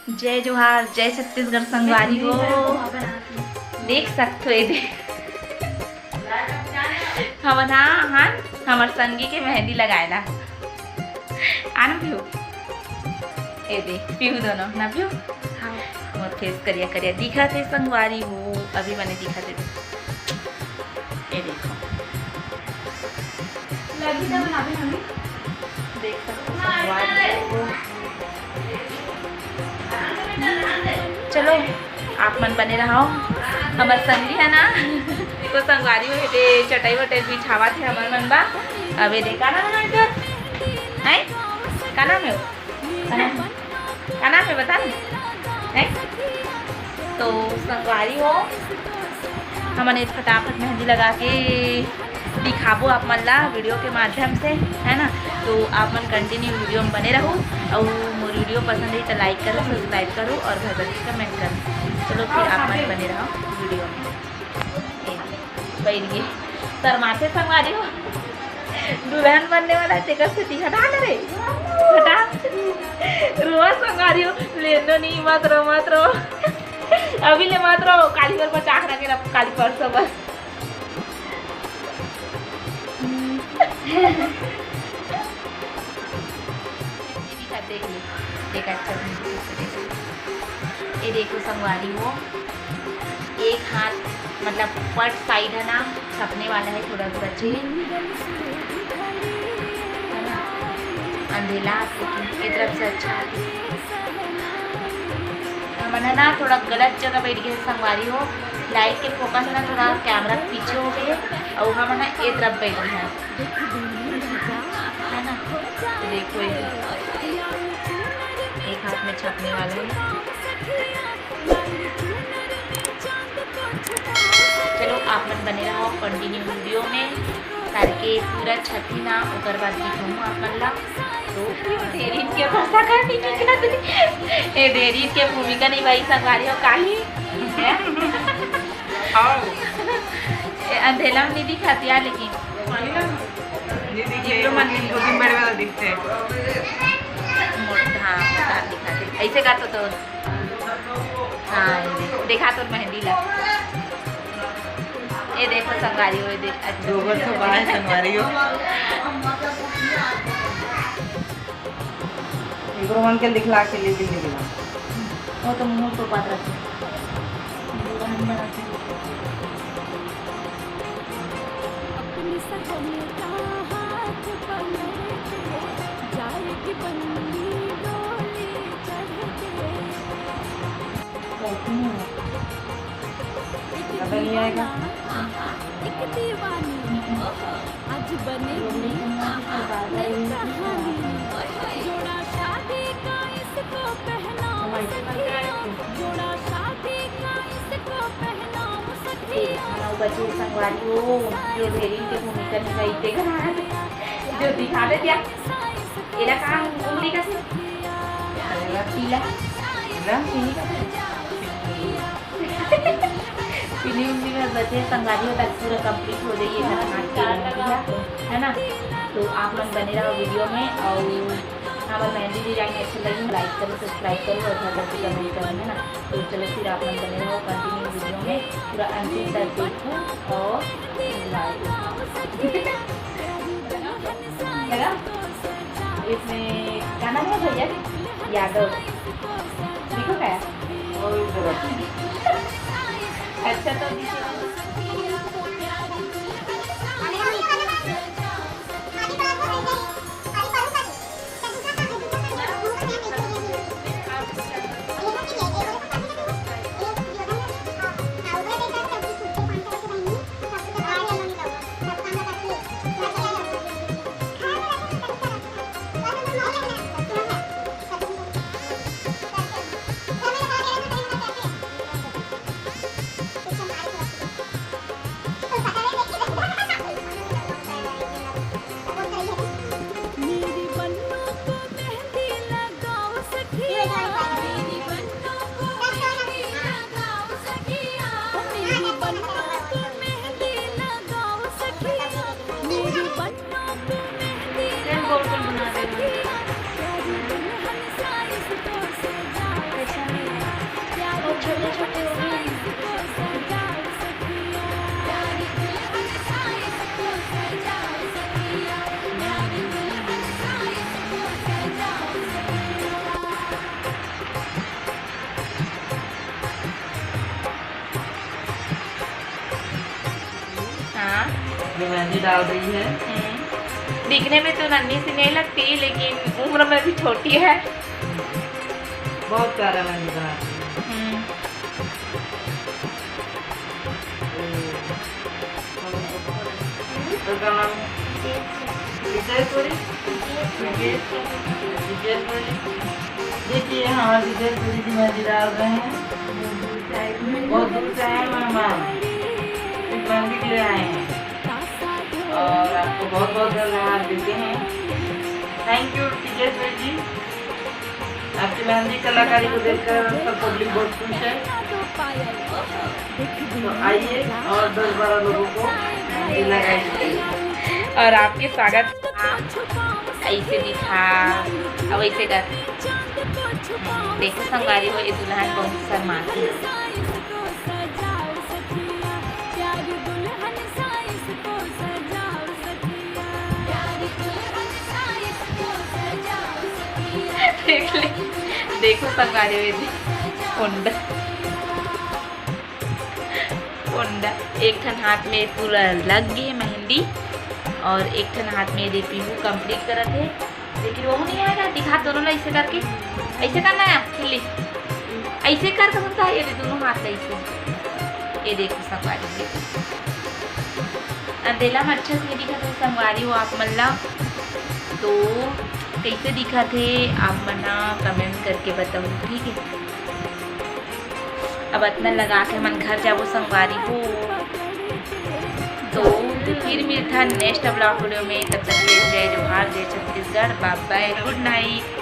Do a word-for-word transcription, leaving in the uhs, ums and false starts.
जय जोहार, जय छत्तीसगढ़ संगवारी हो। देख सकथो एदे, हमन हा, हमर संगी के मेहंदी लगाए ला। आना पीहू, एदे पीहू दोनों ना पीहू। हाँ। मोर फेस करिया करिया दिखत हे संगवारी हो, अभी मने दिखत हे। ये देखो, लगी तो बना दे मम्मी। देख सकथो संगवारी हो। चलो, आप मन बने रहो। हमर संगी हे ना, तो संगवारी हो, एदे चटाई वटाई बिछावत हे हमर मन बा। अब ये देखा ना, ना, ना, हैं? का नाम हे? का नाम हे? का नाम हे बता ना। हैं? तो संगवारी हो, हमन ये फटाफट मेहंदी लगा के दिखाबो आप मन ला वीडियो के माध्यम से, है ना। तो आप मन कंटिन्यू वीडियो में बने रहो, और मोर वीडियो पसंद है तो लाइक करो, सब्सक्राइब करो और घर बैठ कमेंट करो। चलो फिर आप मन बने रहो वीडियो में। ए, बैठ गए, शर्माथे संगवारी हो। दुल्हन बनने वाला है, तेकर से दिखा ना रे, हटा। रोआ संगवारी हो, लेनो नहीं, मत रो, मत रो। अभी ले मत रो, काली बर बचा के रखे, काली परसों बर। देख ले, देख अच्छा से देख ले। ये देखो संगवारी हो, एक हाथ मतलब ऊपर साइड है ना, छपने वाला है थोड़ा थोड़ा चीज, है ना? अंधेला आथे, ये तरफ से अच्छा आथे। हमन है ना थोड़ा गलत जगह बैठ गए संगवारी हो, लाइट के फोकस है ना थोड़ा कैमरा के पीछे हो गए, और हमन ना ये तरफ बैठ गए हैं, है ना? तो देखो ये एक हाथ में छपने वाला है। चलो आप मन बने रहो कंटिन्यू वीडियो में, ताकि पूरा छपी ना, ओकर बाद दिखाऊँ आप मन ला। तो डेरिन के भाषा का नहीं निकला तुझे। ए डेरिन के भूमिका निभाई संगवारी हो काली। हैं? हाँ। ए, अंधेला में नहीं दिखाती है लेकिन। पानी ना? नहीं दिखे, इब्रो मन दो तीन बड़े वाला दिखते हैं। मोटा, हाँ, मोटा दिखाते। ऐसे का तो, तो हाँ, ये दे, देखा तोर मेहंदी ला। ये देखो संगवारी हो, ये देख, अच्छा। गोबर तो बाहर संगवारी हो। एकरो मन के दिखला के ले, ले, ले। वो तो मुंह तो पात रखे। अपनी सजन का हाथ पकड़ के जाएगी बंदी डोली चढ़ के। कैसी है? एक पता नहीं आएगा। दीवाना, एक दीवानी, आज बनेगी नई कहानी। जोड़ा शादी का इसको पहनाओ सखिया, जोड़ा शादी का इसको पहनाओ सखिया। हाँ, बच्चे संगवारी हो, जो डेरिन के भूमिका निभाई थे, जो दिखा दे दिया। एला का उंगली का से? पीला। रंग पीली का से? पीली उंगली में बचे संगवारी हो, ताकि पूरा कंप्लीट हो जाइए, है ना? हाथ के उंगली का, है ना? तो आप मन बने रहो वीडियो में, और हमारे मेहंदी डिजाइन अच्छे लगी, लाइक करो, सब्सक्राइब करो और घर करके कमेंट करो, है ना? तो चलो फिर आप मन बने रहो कंटिन्यू वीडियो में, पूरा अंतिम तक देखो और enjoy करो। लगा? इसमें क्या नाम है भैया? यादव। लिखो क्या? अच्छा तो मेहंदी डाल रही है। हम्म। दिखने में तो नन्ही सी नहीं लगती, लेकिन उम्र में भी छोटी है। बहुत प्यारा मेहंदी बनाती है। हम्म। तो क्या नाम है? विजयपुरी? विजयपुरी। देखिए, हमारे विजयपुरी जी मेहंदी डाल रहे हैं। बहुत दूर से आए हैं मेहमान, सिर्फ मेहंदी के लिए आए हैं। और आपको बहुत बहुत धन्यवाद देते हैं। Thank you विजयपुरी जी, आपकी मेहंदी कलाकारी को देखकर सब पब्लिक बहुत खुश है। तो आइए और दस बारह लोगों को मेहंदी लगाइए। और आपके स्वागत, हाँ, ऐसे दिखा, अब ऐसे कर। देखो संगवारी हो, ये दुल्हन बहुत शर्माती है। देख ले, देखो संगवारी हो, ये दे-, उंड। कोंडा। एक ठन हाथ में पूरा लग गे मेहंदी और एक ठन हाथ में दे पीहू complete करत हे, लेकिन वो नहीं आएगा। दिखा दोनों ला ऐसे करके, ऐसे करना है खिल्ली, ऐसे कर कसम था। ये दे दोनों हाथ ला ऐसे, ये देखो संगवारी, देखो अंधेला में अच्छा से दिखत हे संगवारी हो आप मन ला। तो कैसे दिखत हे आप मन हा comment करके बताओ, ठीक है। अब अतना लगा के हमन घर जाबो संगवारी हो। तो फिर मिलथा next vlog video में, तब तक के लिए जय जोहार, जय Chhattisgarh, bye bye, good night।